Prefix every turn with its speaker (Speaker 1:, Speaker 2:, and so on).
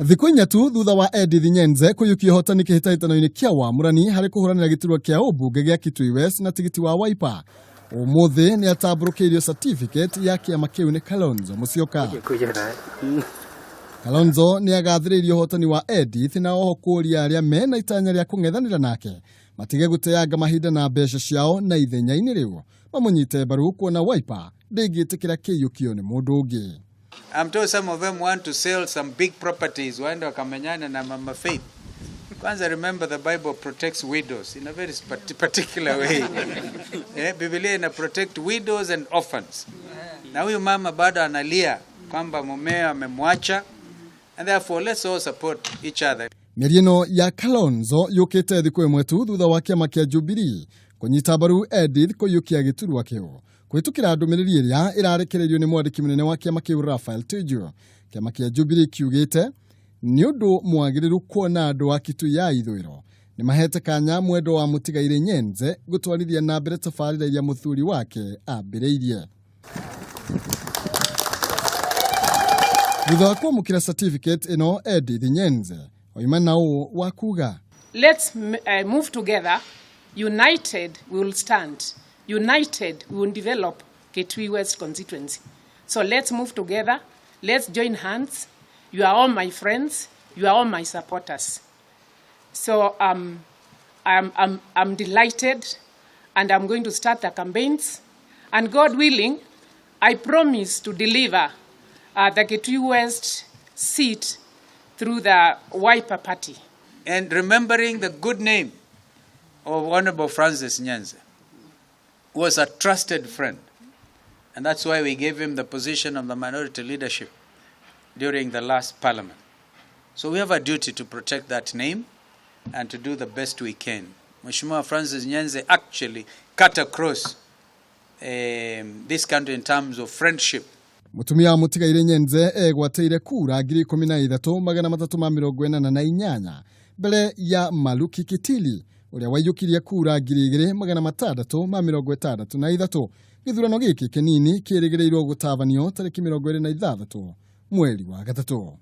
Speaker 1: Thikũ inya tu thutha wa Edith Nyenze kũiyũkia ũhotani kĩhĩtahĩtano-inĩ kĩa wamũrani harĩ kũhũranĩra gĩturwa kĩa ũmbunge gĩa Kitui West na tigiti wa Wiper, ũmũthĩ nĩ atambũrũkĩirio certificate ya kĩama kĩu nĩ Kalonzo Musyoka. Kalonzo nĩ agathĩrĩirie ũhotani wa Edith na oho kũũria arĩa mena itanya rĩa kũng'ethanĩra nake matige gũteanga mahinda na mbeca ciao na ithenya-inĩ rĩu mamũnyite mbaru kuona Wiper ndĩngĩtĩkĩra kĩiyũkio nĩ mũndũ ũngĩ.
Speaker 2: I'm told some of them want to sell some big properties, waende wakamenyana na Mama Faith. Kwanza remember the Bible protects widows in a very particular way. Biblia ina protect widows and orphans. Na huyu mama bado analia kwamba mumeo amemwacha, and therefore let's all support each other.
Speaker 1: Mĩario ĩno ya Kalonzo yũkĩte thikũ ĩmwe tu thutha wa kĩama kĩa Jubilee kũnyita mbaru Edith kũiyũkia gĩturwa kĩu kũhĩtũkĩra ndũmĩrĩri ĩrĩa ĩrarekereirio nĩ mwandĩki mũnene wa kĩama kĩu Raphael Tuju. Kĩama kĩa Jubilee kiugĩte nĩ ũndũ mwagĩrĩru kuona andũ a Kitui ya ithũĩro nĩ mahete kanya mwendo wa mũtigairĩ Nyenze gũtwarithia na mbere tabarĩra iria mũthuri wake ambĩrĩirie. Thutha wa kwamũkĩra certificate ĩno, Edith Nyenze oima na ũũ wa kuga:
Speaker 3: Let's move together. United we will stand. United we will develop Kitui West constituency. So let's move together. Let's join hands. You are all my friends. You are all my supporters. So I'm delighted, and I'm going to start the campaigns. And God willing, I promise to deliver the Kitui West seat through the Wiper Party.
Speaker 2: And remembering the good name of Honorable Francis Nyenze, who was a trusted friend. And that's why we gave him the position of the minority leadership during the last parliament. So we have a duty to protect that name and to do the best we can. Mheshimiwa Francis Nyenze actually cut across this country in terms of friendship.
Speaker 1: Mutumia wa mũtigairĩ Nyenze egwatĩire kura 13,388 mbere ya Maluki Kitili ũrĩa waiyũkirie kura 2,663. Gĩthurano gĩkĩ kĩnini kĩrĩgĩrĩirwo gũtabanio tarĩki 26 mweri wa gatatũ.